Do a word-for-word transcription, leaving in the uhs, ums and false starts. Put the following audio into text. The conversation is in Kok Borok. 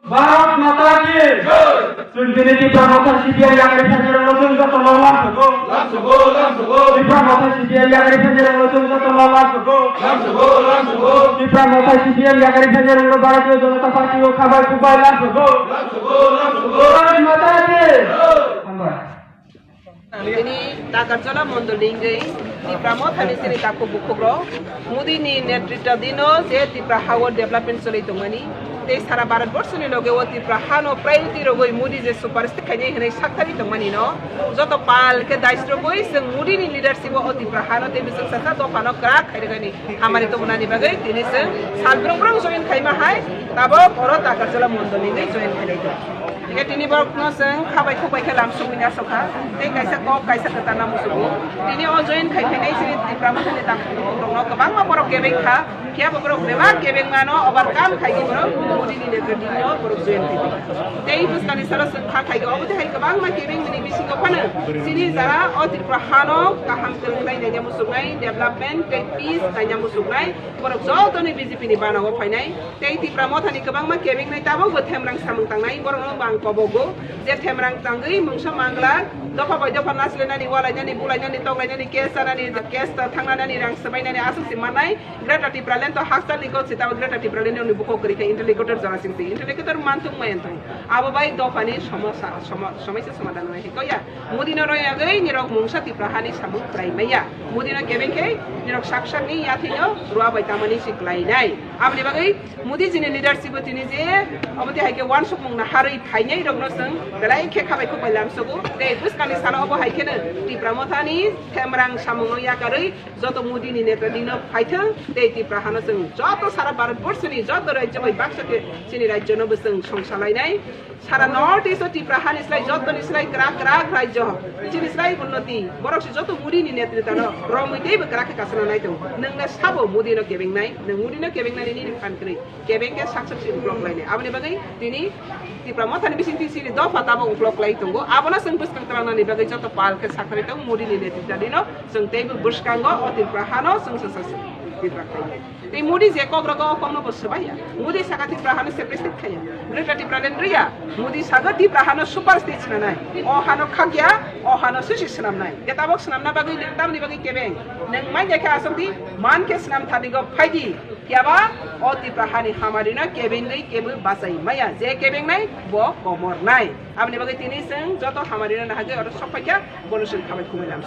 Bharat Mata ki jai! Chwng tini Tipra Motha C P I M yakarwi phaijak rokno chwng jotono lamsogo. Lamsogo, lamsogo. Tipra Motha C P I M yakarwi phaijak rokno chwng jotono lamsogo. Lamsogo, lamsogo. Tipra Motha C P I M yakarwi phaijak rokno Bharatiya Janata Party o khabai khukbai lamsogo. Lamsogo, lamsogo. Bharat Mata ki jai! Hambai. Tini Takarjala mondol ni wngwi Tipra Mothani chini takhuk bukhukrok Modi ni netritwa dino je Tipra hao development choli tongmani tei sara Bharat borsoni loge o Tipra hano priority rogwi Modi je superstate khainai hwnwi sakthari tongmani no joto pal khe daisrogwi chwng Modi ni leadership o Tipra hano tei bwswk sasa dophano kwrak khairwgani hamari tubunani bagwi tini chwng sal brong brong join khaima hai tabok oro Takarjala mondol ni wngwi join khainai tong. Hingke tini borokno chwng khabai khukbai khe lamsugwi nasukha. Tei kaisa kok kaisa kwtal namusugo. Tini o join khai phainai chini Tipra Mothani takhuk bukhukrokno kwbangma borok kebeng kha. Phiya bo borok bebak kebengmano overcome khaigwi borok Modi ni netritwno borok join khai phaikha. Tei bwskangni salo chwng kha khaigwi obo tei hai kwbangma kebengmani bisingo phano chini jara o Tripura hano kaham kwrwng khlai naina muchungnai, development tei peace naina muchungnai borok jotoni B J P ni banao phainai. Tei Tipra Mothani kwbangma kebengnai tabokbo themrang samung tangnai, borokno bo ang kobogo je themrang tangwi mungsa mangla dopha bai dopha naslenani, walainani, bulainani, toklainani, case chanani, case ta thangnani, rang swbainani aswk se mannai. Greater Tipraland to hakchalni kok se, tabo Greater Tipraland ni bukhuk kwrwi khe interlocutor jora sing se, interlocutor manthung mai anthung. Abo bai dophani somosa, somo-, somaisa somadhan wngnai khe kok ya. Modi no royagwi nirok mungsa Tipra hani samung kwrai maya. Modi no kebeng khe nirok sak sakni yathwi no rua bai tamani si kwlainai. Aboni bagwi Modi jini leadership o tini je omo tei hai khe wansukmung na harwi phainai rokno chwng belai khe khabai khukbai lamsogo. Tei bwskangni salo obo hai kheno Tipra Mothani themrang samungno yakarwi joto Modi ni neta dino phaithwng tei Tipra hano chwng joto sara Bharat borsoni joto rajyo bai baksa khe chini rajyo no bo chwng songsa lainai. Sara North East o Tipra hani slai jotoni slai kwrak kwrak rajyo, chini slai unnoti, borok se joto Modi ni netrita no romwi teibo kwrak khe kasana nai tongo. Nwng le sabo Modi no kebengnai, nwng Modi no kebengnani nini phan kwrwi, kebeng khe sak sak se uklok lainai. Aboni bagwi tini Tipra Mothani bising twi chini dopha tabok uklok lai tongo. Abono chwng bwskang twlangnani bagwi joto pal khe sakharwi tongo Modi ni netrita dino chwng teibo bwskango o Tipra hano chwng se sak sak Tipra khlainai. Tei Modi je kok rogo o kokno bo swbaiya. Modi saka Tipra hano separate khaiya. Greater Tipraland riya. Modi sago Tipra hano super state swnamnai. O hano khakya, o hano sisi swnamnai. Je tabok swnamna bagwi nwng tamni bagwi kebeng. Nwng mai khe aswk di, man khe swnam thani go phai di. Phiya ba o Tipra hani hamari no kebengwi kebo bachai maya. Je kebengnai bo komornai. Aboni bagwi tini chwng joto hamari no nahagwi oro sok phaikha, bono chwng khabai khumui lam.